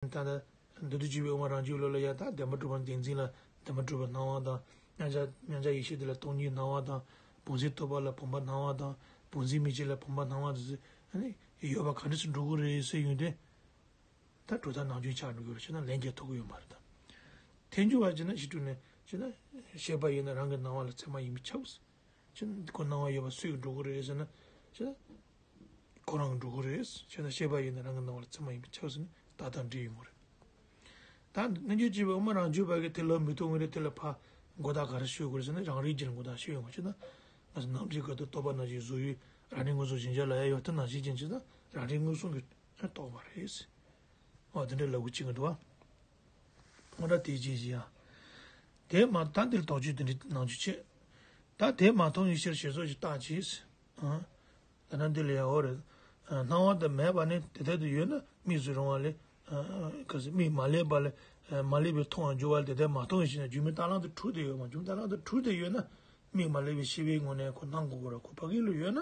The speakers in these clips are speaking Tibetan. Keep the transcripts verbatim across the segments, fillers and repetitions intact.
ད་ལྟ་འདི་དུས་གཅིག་པའི་དབུ་མ་རང་རྒྱུད་བློ་ལ་ཡང་ད་བདེན་པར་གྲུབ་པ་བདེན་འཛིན་ལ་བདེན་པར་གྲུབ་པ་སྣང་བ་དང་། མཉམ་གཞག་མཉམ་གཞག་ཡེ་ཤེས་དེ་ལ་སྟོང་ཉིད་སྣང་བ་དང་། བུམ་འཛིན་རྟོག་པ་ལ་བུམ་པ་སྣང་བ་དང་། བུམ་འཛིན་མིག་གཅིག་ལ་བུམ་པ་སྣང་བ་དེ་ཚོ་ཨ་ནི་ཡོད་པ་ག་འདྲ་སེ་འགྲོ་གི་རེད་ཟེར་ཡོང་དུས། ད་གྲུབ་མཐའ་ནང་རྒྱུན་ཆགས་འགྲོ་གི་རེད་ཅེ་ན་ལན་རྒྱག་ཐུབ་ཀྱི་ཡོད་མ་རེད་ད། ཐལ་འགྱུར་བ་ཅེ་ན་ཞི་ཁྲོ་ནས་ཅེ་ན་ཤེས་པ་ཡིན་ན་རང་གི་སྣང་བ་ལ་ཚད་མ་ཡིན་པས་ཁྱབ། ཅེ་ན་ཁོ་སྣང་བ་ཡོད་པ་སུས་འགྲོ་གི་རེད་ཟེར་ན་ཅེ་ན། ཁོ་རང་གི་འགྲོ་གི་རེད། བྱས་ན་ཤེས་པ་ཡིན་ན་རང་གི་སྣང་བ་ལ་ཚད་མ་ཡིན་པས་ཁྱབ་ཟེར་ནས་རྟགས་དང་འབྲེལ་ཡོང་གི་རེད། ད་རྣལ་འབྱོར་སྤྱོད་པའི་དབུ་མ་རང་རྒྱུད་པ་གིས་དེ་ལ་མི་རྟོགས་ངེས་རེད། དེ་ལ་ཕར་མགོ་བཏགས་ག་རེ་ཤོད་དགོས་རེད་ཟེར་ན་རང་རིག་རྒྱུད་ལ་མགོ་བཏགས་ཤོད་ཡོང་བ་བྱས་ན། ང་ཚོ་ནམ་རྒྱུན་ག་དུས་རྟོག་པ་ན་ཞིག་གཟུགས་ཡུལ་རང་རིག་མངོན་སུམ་གཞལ་བྱ་ལབ་ཡ་ཡོད་དེ་ནང་བཞིན་ཅན་ཅེ་ན་རང་རིག་མངོན་སུམ་གྱི་རྟོག་པ་རེད། འོ་དེ་འདྲ་ལབ་དགོས་ཀྱི་འདུག་བ། འོ་ན་དེ་རྗེས་ཀྱི་ཡང་། དེ་མ་ད་འདིར་དོགས་གཅོད་དེ་འདྲའི་ནང་བཅུད་བྱེད། ད་དེ་མ་མཐོང་བའི་ཕྱིར་ཞེས་སོགས་ཀྱི་རྟགས་ཀྱིས། ཨ། ད་ནི་འདི་ལ་ཡང་འོ་རེད། ཨ། སྣང་བ་དེ་མེད་པ་ནི་དེ་ལྟར་དུ་ཡོད་ན་མིག་སུ་རུང་བ་ལས། ཨ། ག་ཟེར་མིག་མ་བསླད་པ་ལས། ཨ། མ་བསླད་པའི་མཐོང་བར་འགྱུར་བ་ལས་དེ་ལྟར་མ་མཐོང་བའི་ཕྱིར་ན་སྒྱུ་མའི་རྟ་གླང་དེ་དྲུག་དེ་ཡོད་མ། སྒྱུ་མའི་རྟ་གླང་དེ་དྲུག་དེ་ཡོད་ན་མིག་མ་བསླད་པའི་ཤེས་པའི་ངོ་ནས་ཁོ་སྣང་དགོས་ཀྱི་རེད། ཁོ་ཕ་གི་ལ་ཡོད་ན་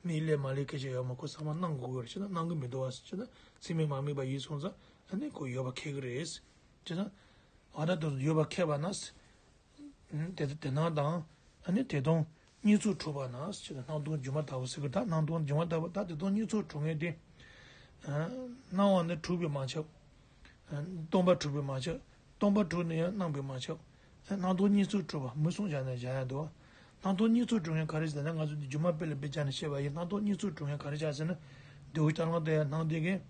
མིག་བསླད་མ་བསླད་སྐད་ཆ་ཡོད་མ། ཁོ་ཚང་མ་སྣང་དགོས་ཀྱི་རེད། བྱས་ན་སྣང་གི་མི་འདུག་བ་ཟེར་ན་ཚད་མས་མ་དམིགས་པ་ཡིན་སོང་ཙང་ཨ་ནི་ཁོ་ཡོད་པ་ཁེགས་ཀྱི་རེད། བྱས་ན་འོ་ན་དེ་ཡོད་པ་ཁེགས་པ་ན། དེ་དེ་སྣང་དང་། ཨ་ནི་དེ་སྟོང་གཉིས་ཚོགས་གྲུབ་པ་ན་ཞེས་སྣང་སྟོང་སྒྱུ་མ་ལྟ་བུ་ཟེར་གི། ད་སྣང་སྟོང་སྒྱུ་མ་ལྟ་བུ་ད་དེ་སྟོང་གཉིས་ཚོགས་གྲུབ་ངེས་དེ། སྣང་བ་ནི་གྲུབ་པས་མ་ཁྱབ། སྟོང་པ་གྲུབ་པས་མ་ཁྱབ། སྟོང་པ་གྲུབ་ནས་ཡང་སྣང་བས་མ་ཁྱབ། སྣང་སྟོང་གཉིས་ཚོགས་གྲུབ་པ་མུ་གསུམ་བཞག་ནས་བཞག་ཡ་འདུག། སྣང་སྟོང་གཉིས་ཚོགས་གྲུབ་ངེས་ག་རེ་ཟེར་ན་ང་ཚོ་འདི་སྒྱུ་མ་དཔེ་ལ་དཔེ་བྱས་ནས་བཤད་པ་ཡིན། སྣང་སྟོང་གཉིས་ཚོགས་གྲུབ་ངེས་ག་རེ་བྱ་ཟེར་ན། དེའུ་རྟ་གླང་དེ་ཡང་སྣང་དེ་གིས།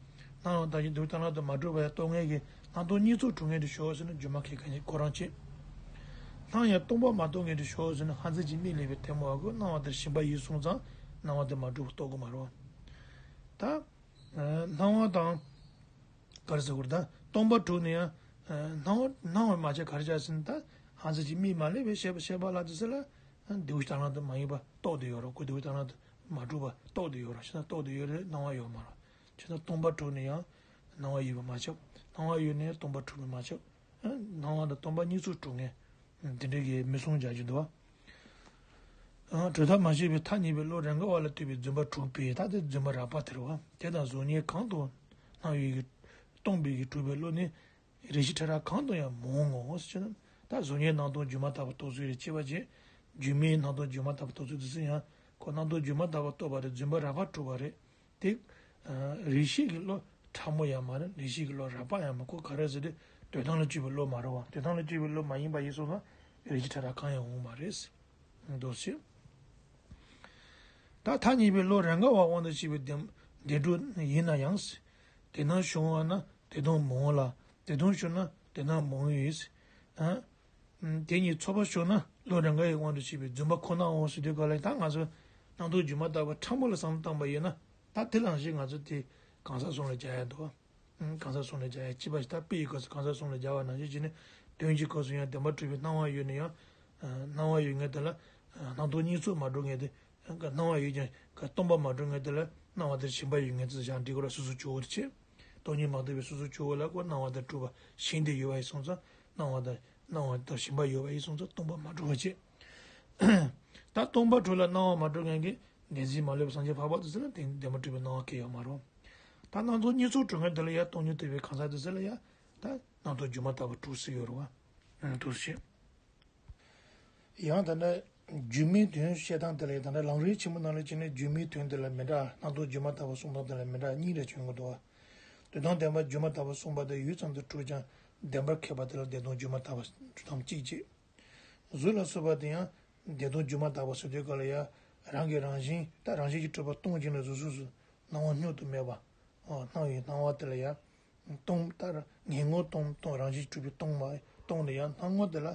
སྣང་བ་དང་བཞིན་དེའུ་རྟ་གླང་དུ་མ་གྲུབ་པ་ཡང་རྟོགས་ངེས་ཀྱི་སྣང་སྟོང་གཉིས་ཚོགས་གྲུབ་ངེས་དུ་ཞོག་ཟེར་ན་སྒྱུ་མ་ཁེགས་མཁན་གྱི་ཁོ་རང་བྱེད། སྣང་ཡང་སྟོང་པ་མ་རྟོགས་ངེས་དུ་ཞོག་ཟེར་ན་ཧ་ཙི་ཅིག་མིག་བསླད་པའི་ཐལ་མོ་བ་གོ་སྣང་བ་དེར་ཞེན་པ་ཡིན་སོང་ཙང་སྣང་བ་དེ་མ་གྲུབ་པ་རྟོགས་དགོས་མ་རེད་བ། ད། སྣང་བ་དང་། ག་རེ་ཟེར་དགོས་རེད་ད། སྟོང་པ་གྲུབ་ནས་ཡང་། སྣང་བ་སྣང་བ་མ་ཆགས་ག་རེ་བྱ་ཟེར་ན་ད། ཧ་ཙི་ཅིག་མིག་མ་བསླད་པའི་ཤེས་པ་ཤེས་པ་ལ་དུ་ཟེར་ལ། དེའུ་རྟ་གླང་དུ་མ་ཡིན་པ་རྟོགས་བསྡད་ཡོད་རེད། ཁོ་དེའུ་རྟ་གླང་དུ་མ་གྲུབ་པ་རྟོགས་བསྡད་ཡོད་རེད། བྱས་ན་རྟོགས་བསྡད་ཡོད་རེད། སྣང་བ་ཡོད་མ་རེད། བྱས་ན་སྟོང་པ་གྲུབ་ནས་ཡང་སྣང་བ་ཡོད་པ་མ་ཁྱབ། སྣང་བ་ཡོད་ནས་སྟོང་པ་གྲུབ་པ་མ་ཁྱབ། སྣང་བ་དང་སྟོང་པ་གཉིས་ཚོགས་གྲུབ་ངེས། དེ་འདྲ་གི་མུ་གསུམ་སྦྱར་གྱི་འདུག་བ། གྲུབ་མཐའ་མ་ཤེས་པའི་ཐ་སྙད་པའི་བློ་རེས་འགའ་བ་ལ་ལྟོས་པའི་རྫུན་པ་དྲུག་པས་ད་དེ་རྫུན་པ་རགས་པ་དེ་རེད་བ། དེ་དང་གཟུགས་བརྙན་གང་དུ་སྣང་བའི་གི་སྟོང་པའི་གི་གྲུབ་པའི་བློ་ནི། རེ་ཞིག་ཕྲ་རགས་གང་དུ་ཡང་མི་འོང་ངོ་། ཟེར་ན། ད་གཟུགས་བརྙན་སྣང་སྟོང་སྒྱུ་མ་ལྟ་བུ་རྟོགས་ཚུལ་རེ་ཕྱེ་བ་བྱས། སྒྱུ་མའི་སྣང་སྟོང་སྒྱུ་མ་ལྟ་བུ་རྟོགས་ཚུལ་དེ་ཚོ་ཡང་ཁོ་སྣང་སྟོང་སྒྱུ་མ་ལྟ་བུ་རྟོགས་པ་རེད། རྫུན་པ་རགས་པ་གྲུབ་པ་རེད། དེ། རེ་ཞིག་གི་བློ་ཕྲ་མོ་ཡང་མ་རེད། རེ་ཞིག་གི་བློ་རགས་པ་ཡང་མ་རེད། ཁོ་ག་རེ་ཟེར་དུས་དོན་དམ་ལ་དཔྱོད་པའི་བློ་མ་རེད་བ། དོན་དམ་ལ་དཔྱོད་པའི་བློ་མ་ཡིན་པ་ཡིན་སོང་ན་རེ་ཞིག་ཕྲ་རགས་གང་ཡང་འོང་མ་རེད། འདུག་ཟེར། ད་ཐ་སྙད་པའི་བློ་རེས་འགའ་བ་དབང་དུ་བྱས་པའི་བདེན་བདེན་གྲུབ་ཡིན་ན་ཡང་། དེ་སྣང་བྱུང་བ་ན་དེ་སྟོང་མི་འོང་ལ། དེ་སྟོང་བྱུང་ན་དེ་སྣང་མི་འོང་ཡིན། ཨ། དེ་གཉིས་ཚོགས་པ་བྱུང་ན་བློ་རེས་འགའ་ཡི་དབང་དུ་བྱས་པའི་རྫུན་པ་ཁོ་ན་འོང་ཟེར་དུས་ག་ལ་ད་ང་ཚོ་སྣང་སྟོང་སྒྱུ་མ་ལྟ་བུ་ཕྲ་མོ་ལ་བསམ་བློ་བཏང་པ་ཡིན་ན་ད་དེ་ལ་ཞིག་ང་ཚོ་དེ་གང་ཟག་གསུམ་ལ་སྦྱར་ཡ་འདུག་བ། གང་ཟག་གསུམ་ལ་སྦྱར་ཡ་གཅིག་པ་ཞིག་ད་དཔེ་ཡི་སྐབས་སུ་གང་ཟག་གསུམ་ལ་སྦྱར་བ་ནང་བཞིན་བྱས་ནས་དོན་གྱི་སྐབས་སུ་ཡང་བདེན་པར་གྲུབ་པའི་སྣང་བ་ཡོད་ན་ཡང་། སྣང་བ་ཡོད་ངེས་དེ་ལ་སྣང་སྟོང་གཉིས་ཚོགས་མ་གྲུབ་ངེས་དེ། སྣང་བ་ཡོད་ཀྱང་སྟོང་པ་མ་གྲུབ་ངེས་དེ་ལ་སྣང་བ་དེར་ཞེན་པ་ཡོད་ངེས་དེ་བཞག་འགྲིག་གི་རེད། སོ་སོ་སྐྱོ་བོ་དེ་བྱེད། སྟོང་ཉིད་མ་རྟོགས་པའི་སོ་སོ་སྐྱོ་བོ་ལ་ཁོ་སྣང་བ་དང་གྲུབ་པ་ཞེན་དེ་ཡོད་པ་ཡིན་སོང་ཙང་སྣང་བ་དང་སྣང་བ་དང་ཞེན་པ་ཡོད་པ་ཡིན་སོང་ཙང་སྟོང་པ་མ་གྲུབ་པ་བྱེད། ད་སྟོང་པ་གྲུབ་ལ་སྣང་བ་མ་གྲུབ་ངེས་ཀྱི་བདེན་འཛིན་མ་ལུས་པ་སངས་རྒྱས་འཕགས་པ་དེ་ཚོ་ལ་བདེན་བདེན་པར་གྲུབ་པའི་སྣང་བ་སྐྱེ་ཡོད་མ་རེད། ད་སྣང་སྟོང་གཉིས་ཚོགས་གྲུབ་ངེས་དེ་ལ་ཡང་སྟོང་ཉིད་རྟོགས་པའི་གང་ཟག་དེ་ཚོ་ལ་ཡང་ད་སྣང་སྟོང་སྒྱུ་མ་ལྟ་བུ་དྲུག་ཟེར་ཡོད་རེད་བ། འདུག་ཟེར། ཡང་ད་ལྟ་སྒྱུ་མའི་དོན་བཤད་སྟངས་དེ་ལ་ད་ལྟ་ལམ་རིམ་ཆེན་མོ་ནང་ལ་བྱས་ནས་སྒྱུ་མའི་དོན་དེ་ལ་མི་འདྲ། སྣང་སྟོང་སྒྱུ་མ་ལྟ་བུ་གསུང་སྟངས་དེ་ལ་མི་འདྲ་གཉིས་རེ་བྱུང་གི་འདུག་བ། དོན་དམ་བདེན་པ་སྒྱུ་མ་ལྟ་བུ་གསུངས་པ་དེ་ཡུད་ཙམ་དུ་གྲུབ་ཀྱང་བདེན་པར་ཁེགས་པ་དེ་ལ་བདེན་སྟོང་སྒྱུ་མ་ལྟ་བུ་གྲུབ་སྟངས་གཅིག་བྱེད། གཟུགས་ལ་སོགས་པ་དེ་ཡང་བདེན་སྟོང་སྒྱུ་མ་ལྟ་བུ་ཟེར་དུས་སྐབས་ལ་ཡང་རང་གི་རང་བཞིན་ད་རང་བཞིན་གྱིས་གྲུབ་པ་སྟོང་གཅིག་ནི་གཟུགས་སོགས་སུ་སྣང་བ་སྙོམས་དུ་མེད་པ། སྣང་བའི་སྣང་བ་དེ་ལ་ཡང་། སྟོང་ལྟར་ངེས་ངོ་སྟོང་སྟོང་རང་བཞིན་གྲུབ་པའི་སྟོང་མ་སྟོང་ལ་ཡང་སྣང་ངོ་དེ་ལ་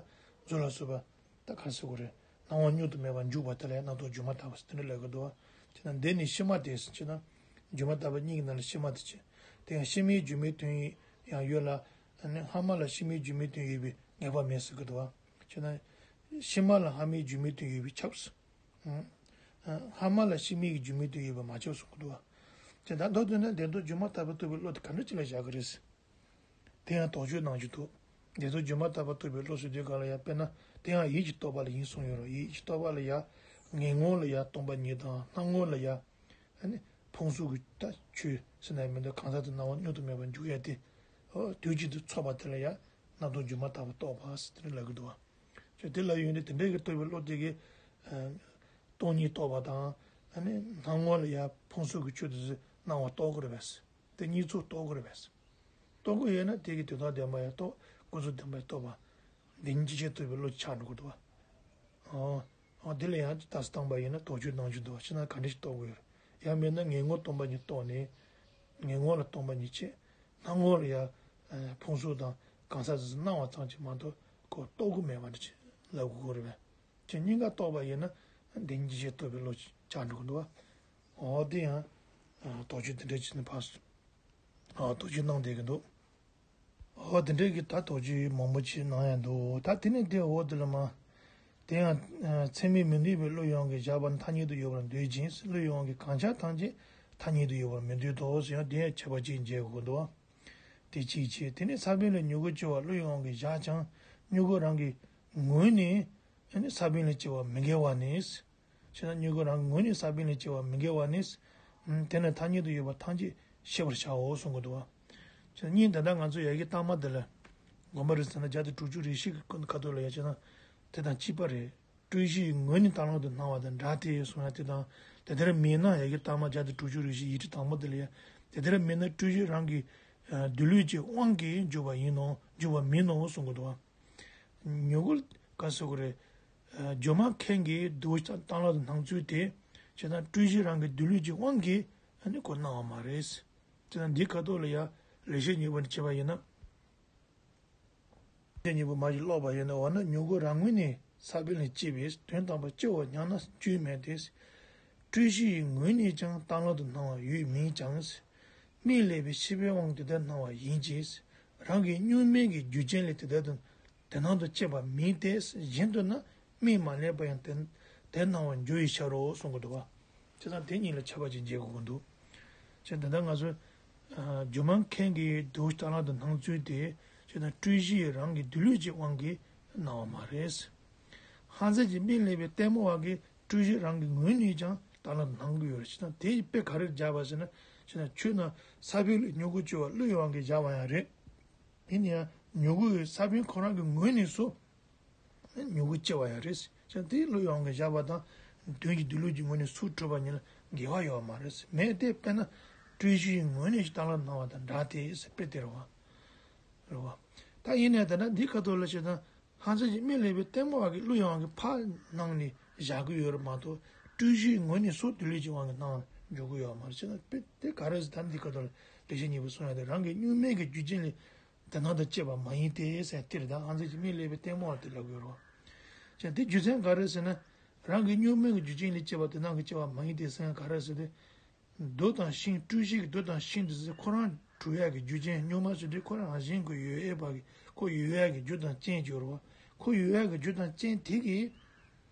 གཟུགས་ལ་སོགས་པ་ད་ག་རེ་ཟེར་དགོས་རེད། སྣང་བ་སྙོམས་དུ་མེད་པར་འཇུག་པ་དེ་ལ་ཡང་སྣང་སྟོང་སྒྱུ་མ་ལྟ་བུ་ཟེར་དེ་འདྲ་ལབ་ཀྱི་འདུག་བ། བྱས་ན་འདི་ནི་ཕྱི་མ་སྟེ་ཟེར་བྱས་ན། སྒྱུ་མ་ལྟ་བུ་གཉིས་ཀྱི་ནང་ལ་ཕྱི་མ་དེ་བྱས། དེ་ཡང་ཕྱི་མའི་སྒྱུ་མའི་དོན་ཡང་ཡོད་ལ། ཨ་ནི་སྔ་མ་ལ་ཕྱི་མའི་སྒྱུ་མའི་དོན་ཡོད་པའི་ངེས་པ་མེད་ཟེར་གྱི་འདུག་བ། བྱས་ན། ཕྱི་མ་ལ་སྔ་མའི་སྒྱུ་མའི་དོན་ཡོད་པས་ཁྱབ། སྔ་མ་ལ་ཕྱི་མའི་སྒྱུ་མའི་དོན་ཡོད་པས་མ་ཁྱབ་གསུང་གི་འདུག་བ། དེ་ལྟར་མདོར་བསྡུས་ན་བདེན་སྟོང་སྒྱུ་མ་ལྟ་བུ་རྟོགས་པའི་བློ་དེ་ག་འདྲ་ཅིག་ལ་བཞག་གི་རེད། དེ་ཡང་དོགས་གཅོད་གནང་རྒྱུ་འདུག། བདེན་སྟོང་སྒྱུ་མ་ལྟ་བུ་རྟོགས་པའི་བློ་ཟེར་དུས་ག་ལ་ཡང་དཔེར་ན་དེ་ཡང་ཡིད་ཀྱི་རྟོག་པ་ལ་ཡིན་གསུངས་ཡོད་རེད། ཡིད་ཀྱི་རྟོག་པ་ལ་ཡང་ངེས་ངོ་ལ་ཡང་སྟོང་པ་ཉིད་དང་སྣང་ངོ་ལ་ཡང་ཨ་ནི་ཕུང་གཟུགས་ཀྱི་ད་ཆོས་ཟེར་ན་མི་འདུག། གང་ཟག་དེ་སྣང་བ་སྙོམས་དུ་མེད་པར་འཇུག་ཡ་དེ། དུས་གཅིག་ཏུ་ཚོགས་པ་དེ་ལ་ཡང་རྣམ་རྟོག་སྒྱུ་མ་ལྟ་བུ་རྟོགས་པ་ཟེར་དེ་འདྲ་ལབ་ཀྱི་འདུག་བ། ཅེས་དེ་ལ་ཡོད་ནས་དེ་འདྲའི་གི་རྟོགས་པའི་བློ་དེ་གིས་སྟོང་ཉིད་རྟོགས་པ་དང་། ཨ་ནི་སྣང་ངོ་ལ་ཡང་ཕུང་གསུམ་གྱི་ཆོས་དེ་ཚོ་སྣང་བ་རྟོགས་ཀྱི་རེད་པས། དེ་གཉིས་ཚོགས་རྟོགས་ཀྱི་རེད་པས། རྟོགས་ཀྱི་ཡོད་ན་དེ་གི་དོན་དམ་བདེན་པ་ཡང་རྟོགས། ཀུན་རྫོབ་བདེན་པ་ཡང་རྟོགས་པ། འདི་ཉིད་ཅི་ཕྱིར་རྟོགས་པའི་བློ་ཆགས་འགྲོ་གི་འདུག་བ། ཨོ། ཨོ་དེ་ལ་ཡང་ལྟས་བཏང་པ་ཡིན་ན་དོགས་གཅོད་སྣང་རྒྱུ་འདུག་བ། ཕྱི་ནང་ག་འདྲ་ཞིག་རྟོགས་དགོས་རེད། ཡང་མིན་ན་ངེས་ངོར་སྟོང་པ་ཉིད་རྟོགས་ནས། ངེས་ངོ་ལ་སྟོང་པ་ཉིད་ཕྱེ། སྣང་ངོ་ལ་ཡང་ཕུང་གསུམ་དང་གང་ཟག་ཟེར་སྣང་བ་ཙམ་གྱིས་མ་གཏོགས་ཁོ་རྟོགས་ཀྱི་མེད་པ་འདྲ་ཅིག་ལབ་དགོས་རེད་པས། ཁྱེད་གཉིས་ཀ་རྟོགས་པ་ཡིན་ན་འདི་ཉིད་ཅི་ཕྱིར་རྟོགས་པའི་བློ་ཆགས་འགྲོ་གི་འདུག་བ། འོ་དེ་ཡང་དོགས་གཅོད་དེ་འདྲ་བྱས་ནས་ཕར་ཨ་དོགས་གཅོད་གནང་བསྡད་ཀྱི་འདུག་འོ་དེ་འདྲའི་གི་ད་དོགས་གཅོད་མང་པོ་ཅིག་གནང་ཡ་འདུག་ད་དེ་ནས་དེ་འོ་དེ་ལ་མ། དེ་ཡང་ཚད་མས་མི་འདུས་པའི་བློ་ཡོངས་ཀྱིས་བཞག་པ་ནི་ཐ་སྙད་དུ་ཡོད་པར་འདོད་ཅིང་། བློ་ཡོངས་ཀྱི་གང་ཆགས་ཐམས་ཅད་ཐ་སྙད་དུ་ཡོད་པར་མི་འདོད་དོ་ཟེར་ཡང་དེ་ཡང་ཁྱད་པར་ཅིག་འབྱེད་དགོས་འདུག་དེ་གཅིག་བྱས། དེ་ནས་ས་བོན་ལས་མྱུ་གུ་སྐྱེ་བ་བློ་ཡོངས་ཀྱིས་བཞག་ཀྱང་མྱུ་གུ་རང་གི་ངོས་ནས་ས་བོན་ལས་སྐྱེ་བ་མི་འགལ་བ་ནི། བྱས་ན་མྱུ་གུ་རང་གི་ངོས་ནས་ས་བོན་ལས་སྐྱེ་བ་མི་འགལ་བ་ནི། དེ་ནི་ཐ་སྙད་དུ་ཡོད་པ་ཐམས་ཅད་ཤེས་པར་བྱའོ་གསུང་གི་འདུག་བ། བྱས་ན་སྙིང་དེ་ལྟར་ང་ཚོ་ཡ་གི་གཏའ་མ་འདི་ལ་དགོངས་པ་རེད་ཟེར་ན་བརྒྱ་དང་དྲུག་ཅུ་རེ་བཞི་གི་ཁ་ཐོག་ལ་ཡ་བྱས་ན་དེ་དང་གཅིག་པ་རེད། སྤྲོས་གཞིའི་ངོས་ནས་རྟ་གླང་དུ་སྣང་བ་དང་འདྲ་སྟེ་གསུང་ཡ་དེ་དང་དེ་ལྟར་མིན་ན་ཡ་གི་གཏའ་མ་བརྒྱ་དང་དྲུག་ཅུ་རེ་བཞི་ཡིག་ཁྲི་དང་པོ་འདི་ལ་ཡ་དེ་ལྟར་མིན་ན་སྤྲོས་གཞི་རང་གི་སྡོད་ལུགས་ཀྱི་དབང་གིས་འཇུག་པ་ཡིན་ནོ། འཇུག་པ་མིན་ནོ་གསུང་གི་འདུག་བ། མྱུ་གུ་ག་ཟེར་དགོས་རེད། སྒྱུ་མ་མཁན་གྱིས་འདུལ་བའི་གཏམ་ལ་སྣང་ཚུལ་དེ། བྱས་ཙང་སྤྲོས་གཞི་རང་གི་སྡོད་ལུགས་ཀྱི་དབང་གིས་ཨ་ནི་ཁོ་སྣང་བ་མ་རེད། བྱས་ཙང་འདིའི་ཁ་ཐོག་ལ་ཡང་ལེགས་བཤད་སྙིང་པོ་ནས་བྱས་པ་ཡིན་ན། ལེགས་བཤད་སྙིང་པོ་མ་ཞིག་ཀློག་པ་ཡིན་ན། འོ་ན་མྱུ་གུ་རང་ངོས་ནས་ས་བོན་ལས་སྐྱེས་པས་དོན་དམ་པར་སྐྱེ་བར་སྙམ་ན་སྐྱོན་མེད་དེ། སྤྲོས་གཞིའི་ངོས་ནས་ཀྱང་གཏམ་ལ་སྣང་བ་ཡོད་མིན་ཀྱང་། མིག་ཀླས་པའི་ཤེས་པའི་དབང་དེ་ལྟར་སྣང་བ་ཡིན་གྱི། རང་གི་གཉུག་མའི་གི་རྒྱུ་ཅན་ལས་དེ་ལྟར་དུ་དེ་སྣང་དུ་སྐྱེས་པ་མིན་ཏེ། གཞན་དུ་ན་མིག་མ་ཀླས་པ་ཡང་དེ་དེ་སྣང་བར་འགྱུར་བའི་ཕྱིར་རོ་གསུང་གི་འདུག་བ། བྱས་ཙང་དེ་གཉིས་ལ་ཁྱད་པར་ཅིག་འབྱེད་དགོས་ཀྱི་འདུག་བྱས་ཙང་ད་ལྟ་ང་ཚོ་སྒྱུ་མ་མཁན་གྱིས་འདུལ་བའི་གཏམ་ལ་སྣང་ཚུལ་དེ། བྱས་ཙང་སྤྲོས་གཞི་རང་གི་སྡོད་ལུགས་ཀྱི་དབང་གིས་སྣང་བ་མ་རེད། ལྷ་མཛེས་ཀྱི་མིག་ཀླས་པའི་ལྟད་མོ་བ་གིས་སྤྲོས་གཞི་རང་གི་ངོས་ནས་ཀྱང་གཏམ་ལ་སྣང་གི་ཡོད་རེད། བྱས་ཙང་དེ་ཡི་དཔེ་ག་རེ་སྦྱར་བ་ཟེར་ན། བྱས་ཙང་ཁྱོད་ན་ས་བོན་ལས་མྱུ་གུ་སྐྱེ་བ་བློ་ཡི་དབང་གིས་བཞག་པ་ཡང་རེད། ཡིན་ན་ཡང་མྱུ་གུ་ཡི་ས་བོན་ཁོ་རང་གི་ངོས་ནས་སུ་མྱུ་གུ་སྐྱེ་བ་ཡང་རེད། བྱས་ཙང་དེ་བློ་ཡི་དབང་གིས་བཞག་པ་དང་དོན་གྱི་སྡོད་ལུགས་ཀྱི་ངོས་ནས་སུ་གྲུབ་པ་གཉིས་ལ་འགལ་བ་ཡོད་མ་རེད། མེད་དེ་དཔེར་ན་སྤྲོས་གཞིའི་ངོས་ནས་ཀྱང་གཏམ་ལ་སྣང་བ་དང་འདྲ་སྟེ་ཟེར་དཔེ་དེ་རེད་བ། རེད་བ། ད་ཡིན་ནའི་ད་ལྟ་འདི་ཁ་ཐོག་ལ་བྱས་ཙང་ལྷ་མཛེས་ཀྱི་མིག་ཀླས་པའི་ལྟད་མོ་བ་གིས་བློ་ཡི་དབང་གིས་ཕར་སྣང་ནས་བཞག་གི་ཡོད་རེད་མ་གཏོགས། སྤྲོས་གཞིའི་ངོས་ནས་སུ་སྡོད་ལུགས་ཀྱི་དབང་གིས་སྣང་བར་འགྱུར་གྱི་ཡོད་མ་རེད། བྱས་ཙང་དཔེ་དེ་ག་རེ་ཟེར། ད་འདི་ཁ་ཐོག་ལ་ལེགས་བཤད་སྙིང་པོས་གསུངས་ཡ་དེ་རང་གི་གཉུག་མའི་གི་རྒྱུ་ཅན་ལས་དེ་སྣང་དུ་སྐྱེས་པ་མ་ཡིན་ཏེ་ཟེར་དེ་རེད། ད་ལྷ་མཛེས་ཀྱི་མིག་ཀླས་པའི་ལྟད་མོ་བ་དེ་ལབ་ཀྱི་ཡོད་རེད་བ། བྱས་ཙང་དེ་རྒྱུ་མཚན་ག་རེ་ཟེར་ན། རང་གི་གཉུག་མའི་གི་རྒྱུ་ཅན་ལས་སྐྱེས་པ་དེ་སྣང་གི་སྐྱེ་བ་མ་ཡིན་ཏེ་ཟེར་ཡ་ག་རེ་ཟེར་ཏེ། རྡོ་དང་ཤིང་། སྤྲོས་གཞི་གི་རྡོ་དང་ཤིང་དེ་ཚོ་ཁོ་རང་གྲུབ་ཡག་གི་རྒྱུ་ཅན། གཉུག་མ་ཟེར་དུས་ཁོ་རང་རང་བཞིན་གྱིས་ཡོད་ཡོད་པ་གི་ཁོ་ཡོད་ཡག་གི་རྒྱུ་དང་རྐྱེན་གྱི་རེད་བ། ཁོ་ཡོད་ཡག་གི་རྒྱུ་དང་རྐྱེན་དེ་གིས་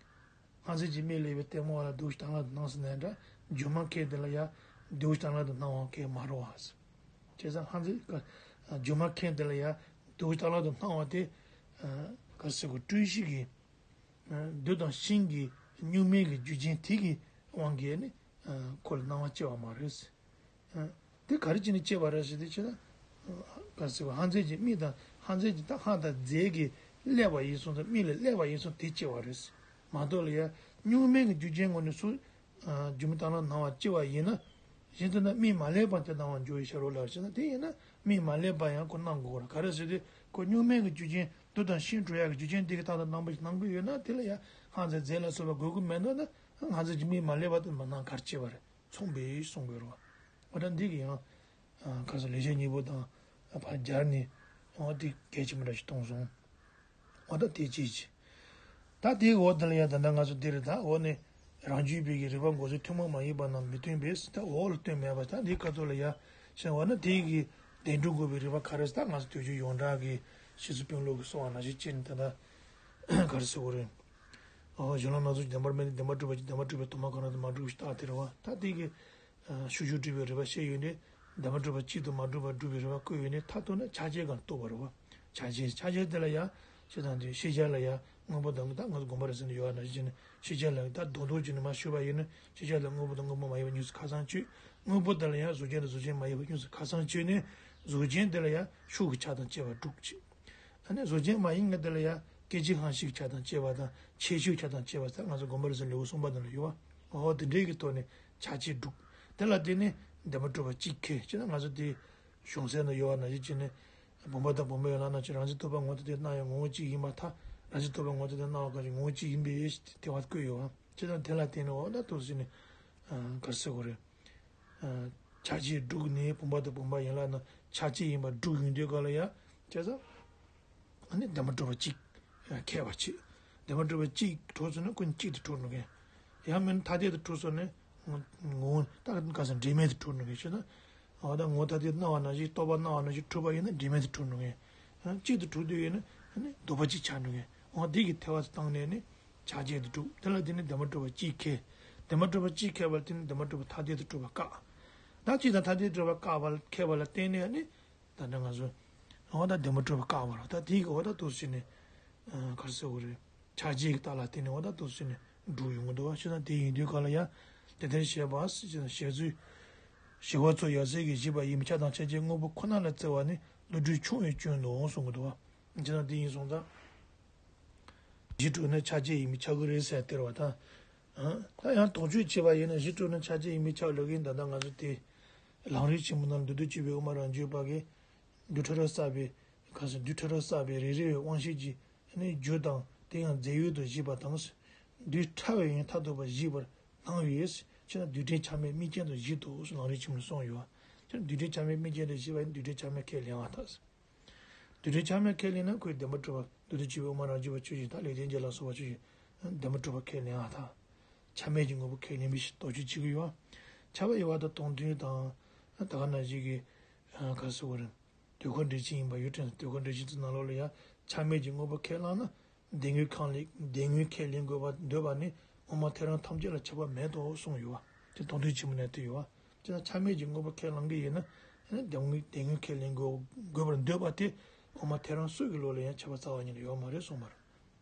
ལྷ་མཛེས་ཀྱི་མིག་ཀླས་པའི་ལྟད་མོ་བ་ལ་འདུལ་བའི་གཏམ་ལ་སྣང་ཟེར་ནའི་འདྲ། སྒྱུ་མ་མཁན་དེ་ལ་ཡང་འདུལ་བའི་གཏམ་ལ་སྣང་བ་གང་ཡང་མ་རེད་བ། བྱས་ཙང་ལྷ་མཛེས་ཀ་སྒྱུ་མ་མཁན་དེ་ལ་ཡང་འདུལ་བའི་གཏམ་ལ་སྣང་བ་དེ་ག་རེ་ཟེར་དགོས། སྤྲོས་གཞི་གི་རྡོ་དང་ཤིང་གི་གཉུག་མའི་གི་རྒྱུ་རྐྱེན་དེ་གི་དབང་གིས་ནི་ཁོ་ལ་སྣང་བ་སྐྱེ་བ་མ་རེད། དེ་ག་རེ་བྱས་ནས་སྐྱེ་བ་རེད་ཟེར་དུས་ཅི་ན། ག་ཟེར་བ། ལྷ་མཛེས་ཀྱི་མིག་དང་ལྷ་མཛེས་ཀྱི་ད་སྔགས་དང་རྫས་ཀྱིས་བསླད་པ་ཡིན་སོང་ཙང་། མིག་ལ་བསླད་པ་ཡིན་སོང་དེ་སྐྱེ་བ་རེད། མ་གཏོགས་ལ་ཡ་གཉུག་མའི་གི་རྒྱུ་རྐྱེན་ངོས་ནས་སུ་སྒྱུ་མའི་གཏམ་ལ་སྣང་བ་སྐྱེ་བ་ཡིན་ན། གཞན་དུ་ན་མིག་མ་བསླད་པར་དེ་སྣང་བར་འགྱུར་བའི་ཕྱིར་རོ་ལབ་ཟེར་ན། དེ་ཡིན་ན་མིག་མ་བསླད་པ་ཡང་ཁོ་སྣང་དགོས་རེད། ག་རེ་ཟེར་དུས་ཁོ་གཉུག་མའི་གི་རྒྱུ་རྐྱེན་རྡོ་དང་ཤིང་གྲུབ་ཡག་གི་རྒྱུ་རྐྱེན་དེ་གི་རྟག་ཏུ་སྣང་བ་ཞིག་སྣང་གི་ཡོད་ན། དེ་ལ་ཡང་སྔགས་རྫས་རྫས་ལ་སོགས་པ་དགོས་ཀྱི་མེད་འདུག་ན། སྔགས་རྫས་ཀྱི་མིག་མ་བསླད་པ་དེ་མ་སྣང་ག་རེ་སྐྱེ་བ་རེད། མཚུངས་པས་གསུང་དགོས་རེད་བ། འོ་ད་འདི་གི་ཡང་ཁ་སང་ལེགས་བཤད་སྙིང་པོ་དང་ཕར་སྦྱར་ནས་འོ་དེ་གལ་ཆེན་པོ་འདྲ་ཞིག་གཏོང་སོང་། འོ་ད་དེ་ཅིག་ད་དེའི་འོག་དེ་ལ་ཡང་ད་ལྟ་ང་ཚོ་འདི་རེད། ད་འོག་ནས་རང་རྒྱུད་པའི་གི་རིགས་པ་འགོག་ཚུལ་ཐུན་མོང་མ་ཡིན་པ་རྣམས་མི་སྟོན་པས། ད་འོག་ལ་སྟོན་མེད་པ། ད་འདིའི་ཁ་ཐོག་ལ་ཡང་ཞེས་འོ་ན་དེའི་གི་བདེན་གྲུབ་འགོག་པའི་རིགས་པ་ག་རེ་ཟེར། ད་ང་ཚོ་དུས་རྒྱུན་ཡོངས་གྲགས་ཀྱི་ཕྱིས་སུ་དཔོན་སློབ་ཀྱིས་གསུངས་པ་ནང་བཞིན་བྱས་ནས་ད་ལྟ་ག་རེ་ཟེར་དགོས་རེད། ཨོ་གཞན་ལ་སྣང་ཚུལ་བདེན་པར་མེད་ནས་བདེན་པར་གྲུབ་པ་ཅིག་བདེན་པར་གྲུབ་པའི་དུ་མ་གང་རུང་དུ་མ་གྲུབ་ཞེས་བརྟག་སྟེ་རེད་བ། ད་དེ་གི་ཤུགས་ཤུགས་སྒྲུབ་པའི་རིགས་པ་བཤད་ཡོད་ནས། བདེན་པར་གྲུབ་པ་གཅིག་ཏུ་མ་གྲུབ་པར་སྒྲུབ་པའི་རིགས་པ་བཀོད་ཡོད་ནས། མཐར་གཏུགས་ན་ཕྱག་རྒྱའི་སྒང་ལ་གཏུགས་པ་རེད་བ། ཕྱག་རྒྱའི་ཕྱག་རྒྱའི་དེ་ལ་ཡང་ཞེས་དང་དེ་ཤེས་བྱ་ལ་ཡང་དངོས་པོ་དང་། ད་ང་ཚོ་དགོངས་པ་རེད་ཟེར་ནས་ཡོད་པ་ནང་བཞིན་བྱས་ནས་ཤེས་བྱ་ལ་ད་རྡོག་རྡོག་བྱས་ནས་མར་ཞུས་པ་ཡིན་ན། ཤེས་བྱ་ལ་དངོས་པོ་དང་དངོས་པོ་མ་ཡིན་པ་གཉིས་སུ་ཁ་ཚང་གཅོད། དངོས་པོ་དེ་ལ་ཡང་གཟུགས་ཅན་དང་གཟུགས་ཅན་མ་ཡིན་པ་གཉིས་སུ་ཁ་ཚང་གཅོད་ནས། གཟུགས་ཅན་དེ་ལ་ཡང་ཤུགས་ཀྱི་ཆ་དང་བཅས་པ་དྲུག་ཅིག་ཨ་ནི་གཟུགས་ཅན་མ་ཡིན་པ་དེ་ལ་ཡང་སྐད་ཅིག་གང་ཞིག་ཆ་དང་བཅས་པ་དང་ཆེ་ཤོས་ཆ་དང་བཅས་པ་ཟེར་ང་ཚོ་དགོངས་པ་རིག་གསལ་ལེའུ་གསུམ་པ་དེ་ལ་ཡོད་པ། འོ་དེ་འདྲའི་གི་ཐོག་ནས་ཆ་བཅས་དྲུག་དེ་ལ་བརྟེན་ནས་བདེན་པར་གྲུབ་པ་གཅིག་ཁས་བྱས་ན་ང་ཚོ་དེ་གཞུང་ཚན་ན་ཡོད་པ་ནང་བཞིན་བྱས་ནས། བུམ་པ་དང་བུམ་པའི་ཡན་ལག་རྣམས་ཀྱི་རང་བཞིན་རྟོག་པ་ངོ་ཐ་དད་སྣང་བའི་ངོ་བོ་གཅིག་ཡིན་པར་ཐལ། རང་བཞིན་རྟོག་པ་ངོ་ཐ་དད་སྣང་བ་གང་ཞིག་ངོ་བོ་གཅིག་ཡིན་པའི་དེ་བ་བཀོད་ཡོད་པ། བྱས་ཙང་དེ་ལ་བརྟེན་ནས་འོ་ད་དུ་ཟིན་ནས་ག་རེ་ཟེར་དགོས་རེད། ཆ་བཅས་དྲུག་ནི་བུམ་པ་དང་བུམ་པའི་ཡན་ལག་རྣམས་ཆ་བཅས་ཡིན་པ་དྲུག་ཡིན་དུས་ག་ལ་ཡ། བྱས་ཙང་ཨ་ནི་བདེན་པར་གྲུབ་པ་གཅིག་ཁས་པ་བྱེད། བདེན་པར་གྲུབ་པ་གཅིག་གྲུབ་སོང་ན་ཀུན་གཅིག་ཏུ་གྲུབ་འགྲོ་མཁན། ཡང་མིན་ཐ་དད་དུ་གྲུབ་སོང་ན་ངོ་ངོ་བོ་ད་ག་ས་འབྲེལ་མེད་དུ་གྲུབ་འགྲོ་མཁན་ཞེ་ན། འོ་ད་ངོ་ཐ་དད་སྣང་བ་ནང་བཞིན་རྟོག་པ་སྣང་བ་ནང་བཞིན་གྲུབ་པ་ཡིན་ན་འབྲེལ་མེད་དུ་གྲུབ་འགྲོ་མཁན། གཅིག་ཏུ་གྲུབ་དུས་ཡིན་ན་ལྡོག་པ་གཅིག་ཆགས་འགྲོ་མཁན། འོ་དེ་གི་ཐལ་བ་དེ་བཏང་ནས་ནི་ཆ་བཅས་དུ་གྲུབ། དེ་ལ་དེ་ནི་བདེན་པར་གྲུབ་པ་གཅིག་ཁས། བདེན་པར་གྲུབ་པ་གཅིག་ཁས་པ་ལ་དེ་ནི་བདེན་པར་གྲུབ་པ་ཐ་དད་དུ་གྲུབ་པ་བཀག་ད་གཅིག་དང་ཐ་དད་གྲུབ་པ་བཀག་པ་ལ་ཁས་པ་ལ་བརྟེན་ནས་ནི། ད་ནི་ང་ཚོ། འོ་ད་བདེན་པར་གྲུབ་པ་བཀག་པ་རེད། ད་དེའི་གི་འོ་ད་དུ་ཟིན་ནས། ག་རེ་ཟེར་དགོས་རེད། ཆ་བཅས་ཀྱི་རྟགས་ལ་བརྟེན་ནས་འོ་ད་དུ་ཟིན་ནས་འགྲུབ་ཡོང་གི་འདུག་བ། བྱས་ཙང་དེ་ཡིན་དུས་ག་ལ་ཡ། དེ་ལྟར་བཤད་པ་ཟེར་ཞེས་ཚུལ། ཞི་བ་ཚོ་ཡབ་སྲས་ཀྱིས་བཞེད་པ་ཡིན་པས་ཆ་དང་ཆ་བཅས་དངོས་པོ་ཁོ་ན་ལ་བརྩི་བ་ནི་བློ་གྲོས་ཆུང་བས་སྐྱོན་ནོ་གསུང་གི་འདུག་བ། བྱས་ཙང་དེ་ཡིན་སོང་ཙང་། གཞི་གྲུབ་ནི་ཆ་བཅས་ཡིན་པས་ཁྱབ་ཀྱི་རེད་ཟེར་སྟེར་བ་དང་། ད་ཡང་དོགས་གཅོད་བྱས་པ་ཡིན་ན་གཞི་གྲུབ་ནི་ཆ་བཅས་ཡིན་པས་ཁྱབ་ལབ་ཀྱི་ཡིན། ད་ལྟ་ང་ཚོ་དེ། ལམ་རིམ་ཆེན་མོ་ནང་མདོ་སྡེ་སྤྱི་པའི་དབུ་མ་རང་རྒྱུད་པ་གིས། རྡུལ་ཕྲ་རབ་བསགས་པའི། གང་ཟེར་རྡུལ་ཕྲ་རབ་བསགས་པའི་རེ་རེ་བའི་དབང་ཤེས་ཀྱིས་ནི་རྒྱུ་དང་དེ་ཡང་རྫས་ཡོད་དུ་བཞེད་པ་དང་། རྡུལ་ཕྲ་བའི་ཡང་མཐར་ཐུག་པ་བཞེད་པར་སྣང་བས། ཕྱིར་ན་རྡུལ་ཕྲན་ཆ་མེད་དམིགས་རྐྱེན་དུ་བཞེད་དོ་ལམ་རིམ་ཆེན་མོ་ནས་གསུངས་ཡོད། ཕྱིར་ན་རྡུལ་ཕྲན་ཆ་མེད་དམིགས་རྐྱེན་དུ་བཞེད་པ་ཡིན་རྡུལ་ཕྲན་ཆ་མེད་ཁས་ལེན་པར་ཐལ། རྡུལ་ཕྲན་ཆ་མེད་ཁས་ལེན་ན་ཁོས་བདེན་པར་གྲུབ་པ་མདོ་སྡེ་སྤྱི་པའི་དབུ་མ་རང་རྒྱུད་པ་ཆོས་ཅན་དང་ལེགས་ལྡན་འབྱེད་ལ་སོགས་པ་ཆོས་ཅན། བདེན་པར་གྲུབ་པ་ཁས་ལེན་པར་ཐལ། ཆ་མེད་ཀྱི་དངོས་པོ་ཁས་ལེན་པའི་ཕྱིར་དོགས་གཅོད་བྱེད་ཀྱི་ཡོད། ཁྱབ་པ་ཡོད་པ་དང་སྟོང་ཐུན་དང་། ད་ག་ནང་བཞིན་གྱི། ག་རེ་ཟེར་དགོས་རེད། དུས་འཁོར་འགྲེལ་ཆེན་ཡིན་པ་ཡོད་དྲན། དུས་འཁོར་འགྲེལ་ཆེན་གྱི་ནང་ལོགས་ལ་ཡང་ཆ་མེད་ཀྱི་དངོས་པོ་ཁས་བླངས་ན། སྡེ་དངོས་ཁས་ལེན་སྡེ་དངོས་ཁས་ལེན་དགོས་པ་འདོད་པ་ནི་དབུ་མ་ཐལ་རང་ཐམས་ཅད་ལ་ཁྱབ་པ་མེད་དོ་གསུངས་ཡོད་པ། དེ་སྟོང་ཐུན་ཆེན་མོ་ནས་བསྡུས་ཡོད་པ། དེ་ན་ཆ་མེད་ཀྱི་དངོས་པོ་ཁས་བླང་གི་ཡིན་ན། སྡེ་དངོས་སྡེ་དངོས་ཁས་ལེན་དགོས་དགོས་པར་འདོད་པ་དེ་དབུ་མ་ཐལ་རང་སུ་གི་ལུགས་ལ་ཡང་ཁྱབ་པ་རྩ་བ་ཉིད་ནས་ཡོད་མ་རེད་གསུངས་པ་རེད།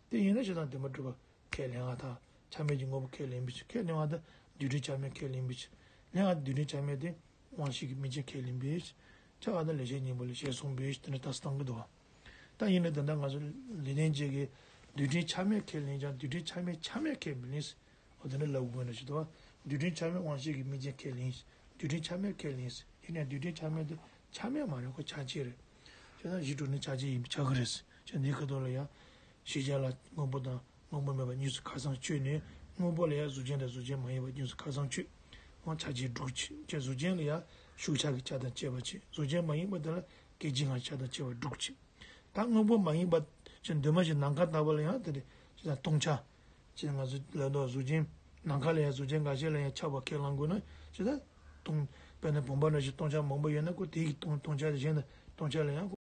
དེ་ཡིན་ན་ཞེ་སྡང་བདེན་པར་གྲུབ་པ་ཁས་ལེན་པར་ཐལ། ཆ་མེད་ཀྱི་དངོས་པོ་ཁས་ལེན་པའི་ཕྱིར། ཁས་ལེན་པར་ཐལ། རྡུལ་ཕྲན་ཆ་མེད་ཁས་ལེན་པའི་ཕྱིར། ལེན་པར་ཐལ། རྡུལ་ཕྲན་ཆ་མེད་དེ་དབང་ཤེས་ཀྱི་དམིགས་རྐྱེན་ཁས་ལེན་པའི་ཕྱིར། ཆ་མེད་དེ་ལེགས་བཤད་སྙིང་པོ་ལ་ཞེས་གསུངས་པའི་ཕྱིར་དེ་འདྲ་རྟགས་སུ་བཏང་གི་འདུག་བ། ད་ཡིན་ན་ད་ལྟ་ང་ཚོ་ལེགས་ལྡན་འབྱེད་ཀྱིས་རྡུལ་ཕྲན་ཆ་མེད་ཁས་ལེན་ཀྱང་རྡུལ་ཕྲན་ཆ་མེད་ཆ་མེད་ཁས་མི་ལེན། འོ་དེ་འདྲ་ལབ་དགོས་ན་ཞིག་འདུག་བ། རྡུལ་ཕྲན་ཆ་མེད་དབང་ཤེས་ཀྱི་དམིགས་རྐྱེན་ཁས་ལེན། རྡུལ་ཕྲན་ཆ་མེད་ཁས་ལེན། ཡིན་ནའང་རྡུལ་ཕྲན་ཆ་མེད་དེ་ཆ་མེད་མ་རེད། ཁོ་ཆ་བཅས་རེད། བྱས་ཙང་གཞི་གྲུབ་ནི་ཆ་བཅས་ཡིན་པས་ཁྱབ་ཀྱི་རེད། བྱས་འདིའི་ཁ་ཐོག་ལ་ཡང་། ཤེས་བྱ་ལ་དངོས་པོ་དང་དངོས་པོ་མེད་པ་གཉིས་སུ་ཁ་ཚང་གཅོད་ནས། དངོས་པོ་ལ་ཡང་གཟུགས་ཅན་དང་གཟུགས་ཅན་མ་ཡིན་པ་གཉིས་སུ་ཁ་ཚང་གཅོད། འོ་ཆ་བཅས་དྲུག་བྱས། བྱས་གཟུགས་ཅན་ལ་ཡང་ཤུགས་ཆ་གི་ཆ་དང་བཅས་པ་བྱས། གཟུགས་ཅན་མ་ཡིན་པ་དེ་ལ་སྐད་ཅིག་གང་ཆ་དང་བཅས་པ་དྲུག་བྱས། ད་དངོས་པོ་མ་ཡིན་པ་ཅིག་འདུས་མ་བྱས་ནམ་མཁའ་ལྟ་བུ་ལ་ཡང་དེ་རེད། ཅེས་དང་སྟོང་ཆ། ཅེས་ང་ཚོ་ལ་དོ་གཟུགས་ཅན། ནམ་མཁའ་ལ་ཡང་གཟུགས་ཅན་འགའ་ཤས་ལ་ཡང་ཆགས་པ་ཁས་བླང་དགོས་ན། ཅེས་དང་སྟོང་། དཔེར་ན་བུམ་པ་འདྲ་ཞིག་སྟོང་ཆ་མང་པོ་ཡོད་ན་ཁོ་དེ་ཡི་སྟོང་སྟོང་ཆ་གཞན་དང་སྟོང་ཆ་ལ་ཡང་།